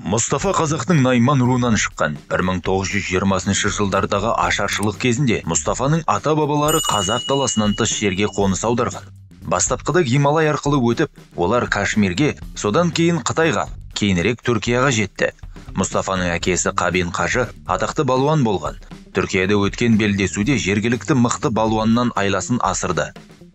Мұстафа қазақтың Найман руынан шыққан. 1920 жылдардағы ашаршылық кезінде Мұстафаның ата-бабалары қазақ даласынан тыс жерге қоныс аударған. Бастапқыда Гималай арқылы өтіп, олар Кашмирге, содан кейін Қытайға, кейінірек Түркияға жетті. Мұстафаның әкесі Қабен қажы атақты балуан болған. Түркияда өткен белдесуде жергілікті мықты балуаннан айласын асырды.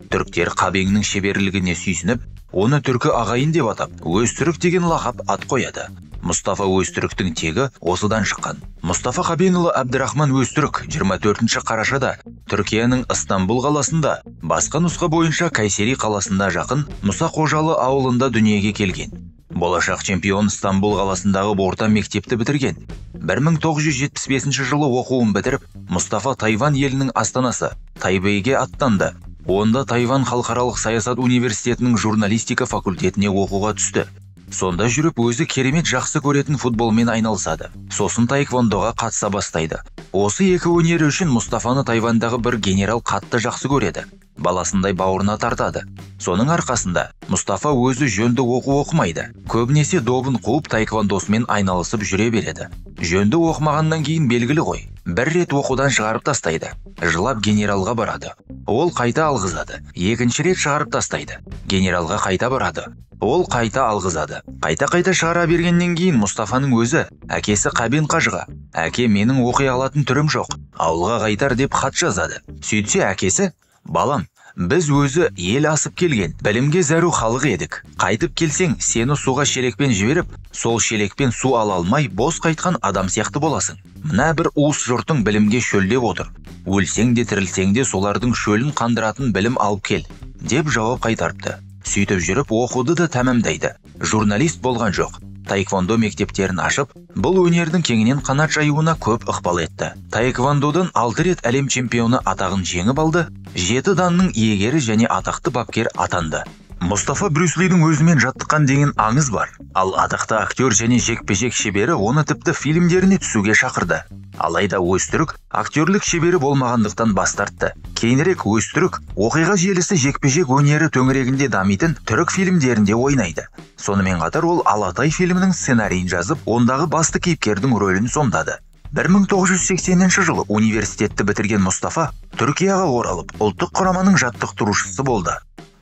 Түріктер Қабеннің шеберлігіне сүйсініп, оны түркі ағайын деп атап, Өзтүрік деген лақап ат қояды. Мұстафа Өзтүріктің тегі осыдан шыққан. Мұстафа Қабенұлы Әбдірахман Өзтүрік 24 қарашада Түркияның Ыстамбул қаласында, басқа нұсқа бойынша Кайсери қаласында жақын Мұса Қожалы ауылында дүниеге келген. Болашақ чемпион Стамбул қаласындағы орта мектепті бітірген. 1975 жылы оқуын бітіріп, Мұстафа Тайван елінің астанасы Тайбэйге аттанды. Онда Тайван халықаралық саясат университетінің журналистика факультетіне оқуға түсті. Сонда жүріп өзі керемет жақсы көретін футболмен айналысады. Сосын таеквондоға қатыса бастайды. Осы екі өнері үшін Мұстафаны Тайвандағы бір генерал қатты жақсы көреді. Баласындай бауырына тартады. Соның арқасында Мұстафа өзі жөнді оқу оқымайды. Көбінесе добын қуып таеквондосымен айналысып жүре береді. Жөнді оқымағаннан кейін белгілі ғой. Бір рет оқудан шығарып тастайды. Жылап генералға барады. Ол қайта алғызады. Екінші рет шығарып тастайды. Генералға қайта барады. Ол қайта алғызады. Қайта-қайта шығара бергеннен кейін Мұстафаның өзі әкесі Қабен қажыға, "Әке, менің оқи алатын түрім жоқ, ауылға қайтар" деп хат жазады. Сөйтсе әкесі, "Балам, біз өзі ел асып келген, білімге зәру халық едік. Қайтып келсең, сені суға шелекпен жіберіп, сол шелекпен су ала алмай бос қайтқан адам сияқты боласың. Мына бір уыс жұртың білімге шөлдеп отыр. Өлсең де тірілсең де солардың шөлін қандыратын білім алып кел" деп жауап қайтарыпты. Сөйтіп жүріп оқуды да тәмамдайды. Журналист болған жоқ. Таеквондо мектептерін ашып, бұл өнердің кеңінен қанат жаюына көп ықпал етті. Таеквондодан 6 рет әлем чемпионы атағын жеңіп алды, 7 данның иегері және атақты бапкер атанды. Мұстафа Брюс Лидің өзімен жаттыққан деген аңыз бар. Ал атақты актер және жекпе-жек шебері оны тіпті фильмдеріне түсуге шақырды. Алайда Өзтүрік актерлік шебері болмағандықтан бас тартты. Кейінірек Өзтүрік оқиға желісі жекпе-жек өнері төңірегінде дамитын түрік фильмдерінде ойнайды. Сонымен қатар ол Алатай фильмінің сценарийін жазып, ондағы басты кейіпкердің рөлін сомдады. 1980 жылы университетті бітірген Мұстафа Түркияға оралып, ұлттық құраманың жаттықтырушысы болды.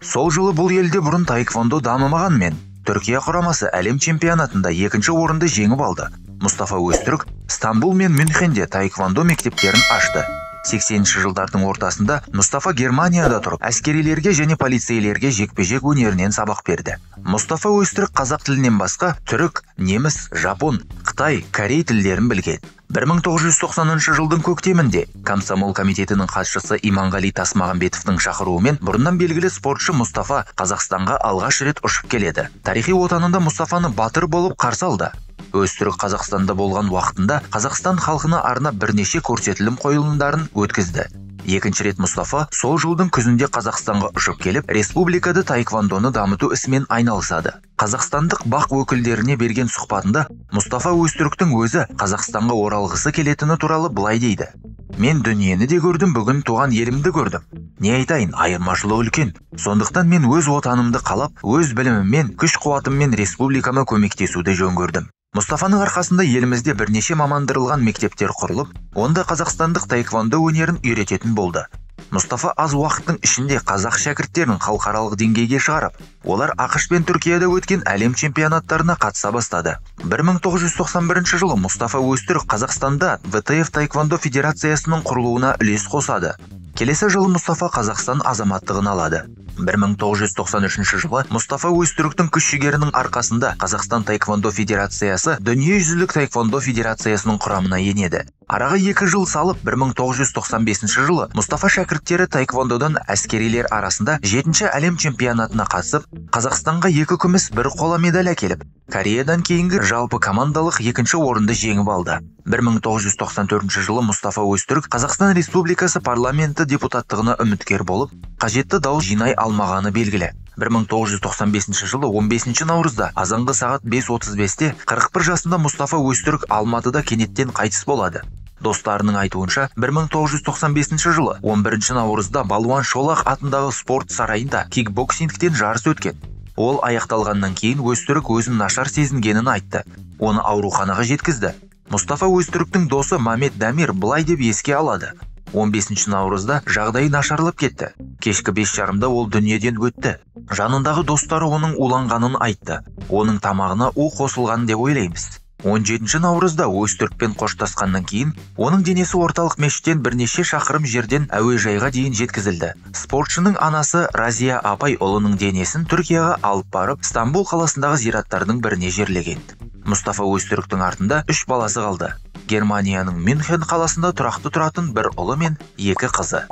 Сол жылы бұл елде бұрын таеквондо дамымағанмен, Түркия құрамасы әлем чемпионатында екінші орынды жеңіп алды. Мұстафа Өзтүрік Стамбул мен Мюнхенде таеквондо мектептерін ашты. 80 жылдардың ортасында Мұстафа Германияда тұрып, әскерилерге және полицейлерге жекпе-жек өнерінен сабақ берді. Мұстафа Өзтүрік қазақ тілінен басқа түрік, неміс, жапон, қытай, корей тілдерін білген. 1990 жылдың көктемінде Комсомол комитетінің хатшысы Иманғали Тасмағамбетовтің шақыруымен бұрыннан белгілі спортшы Мұстафа Қазақстанға алғаш рет ұшып келеді. Тарихи отанында Мұстафаны батыр болып қарсы алды. Өзтүрік Қазақстанда болған уақытында Қазақстан халқына арнап бірнеше көрсетілім қойылымдарын өткізді. Екінші рет Мұстафа сол жылдың күзінде Қазақстанға ұшып келіп, республикада таеквондоны дамыту ісімен айналысады. Қазақстандық бақ өкілдеріне берген сұхбатында Мұстафа Өзтүріктің өзі Қазақстанға оралғысы келетіні туралы былай дейді. "Мен дүниені де көрдім, бүгін туған елімді көрдім. Не айтайын, айырмашылық үлкен. Сондықтан мен өз отанымды қалап, өз біліміммен, күш қуатыммен республикама көмектесуді жөн көрдім." Мұстафаның арқасында елімізде бірнеше мамандырылған мектептер құрылып, онда қазақстандық таеквондо өнерін үйрететін болды. Мұстафа аз уақыттың ішінде қазақ шәкірттерін халықаралық деңгейге шығарып, олар АҚШ пен Түркияда өткен әлем чемпионаттарына қатыса бастады. 1991 жылы Мұстафа Өзтүрік Қазақстанда ВТФ таеквондо федерациясының құрылуына үлес қосады. Келесі жылы Мұстафа Қазақстан азаматтығын алады. 1993 жылы Мұстафа Өзтүріктің күш-жігерінің арқасында Қазақстан таеквондо федерациясы Дүниежүзілік таеквондо федерациясының құрамына енеді. Араға 2 жыл салып, 1995 жылы Мұстафа шәкірттері таеквондодан әскерилер арасында 7-ші әлем чемпионатына қатысып, Қазақстанға 2 күміс, 1 қола медаль әкеліп, Кореядан кейінгі жалпы командалық екінші орынды жеңіп алды. 1994 жылы Мұстафа Өзтүрік Қазақстан Республикасы парламенті депутаттығына үміткер болып, қажетті дауыс жинай алмағаны белгілі. 1995 жылы 15 наурызда азанғы сағат 5:35-те 41 жасында Мұстафа Өзтүрік Алматыда кенеттен қайтыс болады. Достарының айтуынша, 1995 жылы 11 наурызда Балуан Шолақ атындағы спорт сарайында кикбоксингтен жарыс өткен. Ол аяқталғаннан кейін Өзтүрік өзін нашар сезінгенін айтты. Оны ауруханаға жеткізді. Мұстафа Өзтүріктің досы Мамет Дамир былай деп еске алады. 15 наурызда жағдайы нашарлап кетті. Кешкі 5:30-да ол дүниеден өтті. Жанындағы достары оның уланғанын айтты. Оның тамағына у қосылған деп ойлаймыз. 17 наурызда Өзтүрікпен қоштасқаннан кейін оның денесі орталық мешіттен бірнеше шақырым жерден әуежайға дейін жеткізілді. Спортшының анасы Разия апай ұлының денесін Түркияға алып барып, Стамбул қаласындағы зираттардың біріне жерлеген. Мұстафа Өзтүріктің артында 3 баласы қалды. Германияның Мюнхен қаласында тұрақты тұратын бір ұлы мен 2 қызы.